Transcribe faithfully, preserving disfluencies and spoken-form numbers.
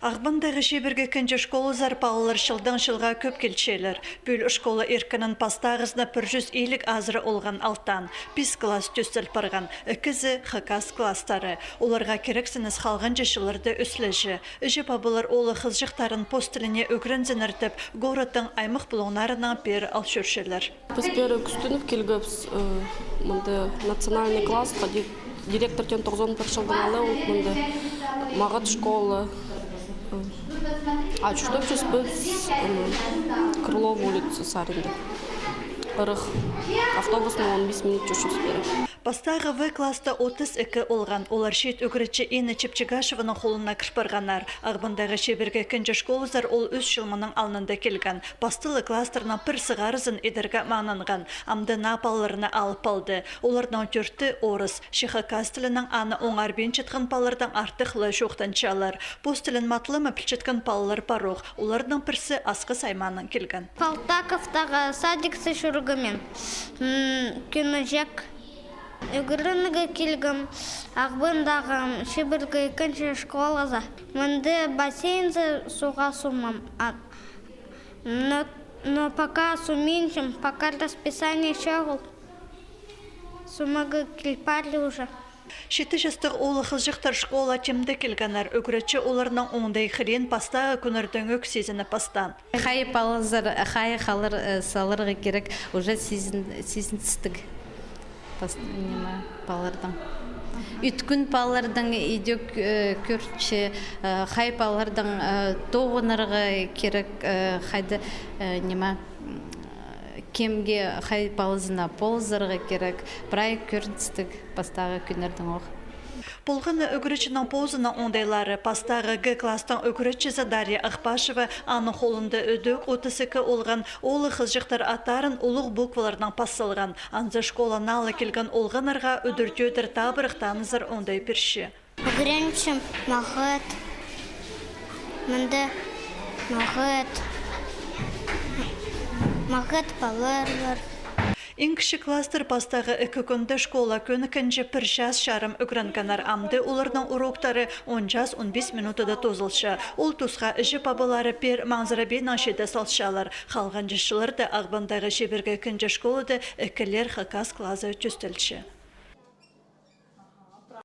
Ағбандағы чибіргі ікінҷі школазар палалар чылдаң чылға кӧп килчелер. Пӱӱл школа иркенін пастағызына пір чӱс илиг азыра олған алтан. Пис класс тӧстел парған, ікізі хакас класстары. Оларға кирексініс халғанҷы чылларда ӧслеҷе. Іҷе-пабалар оолах-хызыҷахтарын пос тіліне ӱгрензіннер тіп, городтың аймах пулуңнарынаң пеер ал чӧрчелер. Піс пеер кӱстеніп килгебіс, э, мында национальный класс, ди-, директор теен тоғызон пір чылдаң ала ол мында. Мағат школа, э, а чуртапчабыс піс, э, Крылова улица саринда. Ырах, автобуснаң он пис минут чӧрчебіс пеер. Пастағы В класста отыс ікі олған. Олар чиит ӱгретчі Инна Чепчигашеваның холына кір парғаннар. Ағбандағы чибіргі ікінҷі школазар ол ӱс чыл мының алнында килген. Пастағы класстарның пір сығарызын идерге маңнанған. Амды наа палаларны алып алды. Оларның тӧрті орыс. Че хакас тілінең аны оңарбинчатхан палалардаң артых ла чоохтанчалар. Пос тілін матлама пілчеткен палалар парох. Оларның пірсі Асхыс аймаанаң килген. Полтаковтағы садикте чӧргем мин. М, кӧнҷек. Ӱгренерге килгем Ағбандағы чибіргі ікінҷі школазар. Мында бассейнзар сууға сумам. А, но, но пока суминчам, пока расписание чоғыл. Сумарға кил парли уже. Читі частығ оолах-хызыҷахтар школаа тимде килгеннер. Ӱгретчі оларның оңдай хырин пастағы кӱннердең ӧк сизініп пастаан. Хай палазар, хай халар, э, саларға кирек, уже сизін-, сизіністіг. Пас-, ниме, палалардаң. Ӱткӱн палалардаң идӧк, э, кӧрче, э, хай палалардаң, э, тоғынарға кирек, э, хайда, э, ниме, м, кемге хай палазына полызарға кирек, прай кӧріністіг пастағы кӱннердең ох. Полған на ӱгретчінің позының оңдайлары. Пастағы Г класстың ӱгретчізі Дарья Ахпашева аның холында ідӧк отыс ікі олған оолах-хызыҷахтар аттарын улуғ букваларнаң пас салған. Анзы школаа наа ла килген олғаннарға удур-тӧдір табырах танызар оңдай пирче. Ӱгренчем Мағат. Мында Мағат. Мағат палалар пар. Иң кічіг класстар пастағы ікі кӱнде школаа кӧніккенҷе пір час чарым ӱгренгеннер. Амды оларның уроктары он час он пис минутада тоозылча. Ол тусха іҷе-пабалары пеер маңзырабиннаң чиде салчалар. Халғанҷы чылларда Ағбандағы чибіргі ікінҷі школада ікілер хакас клазы тӧстелче.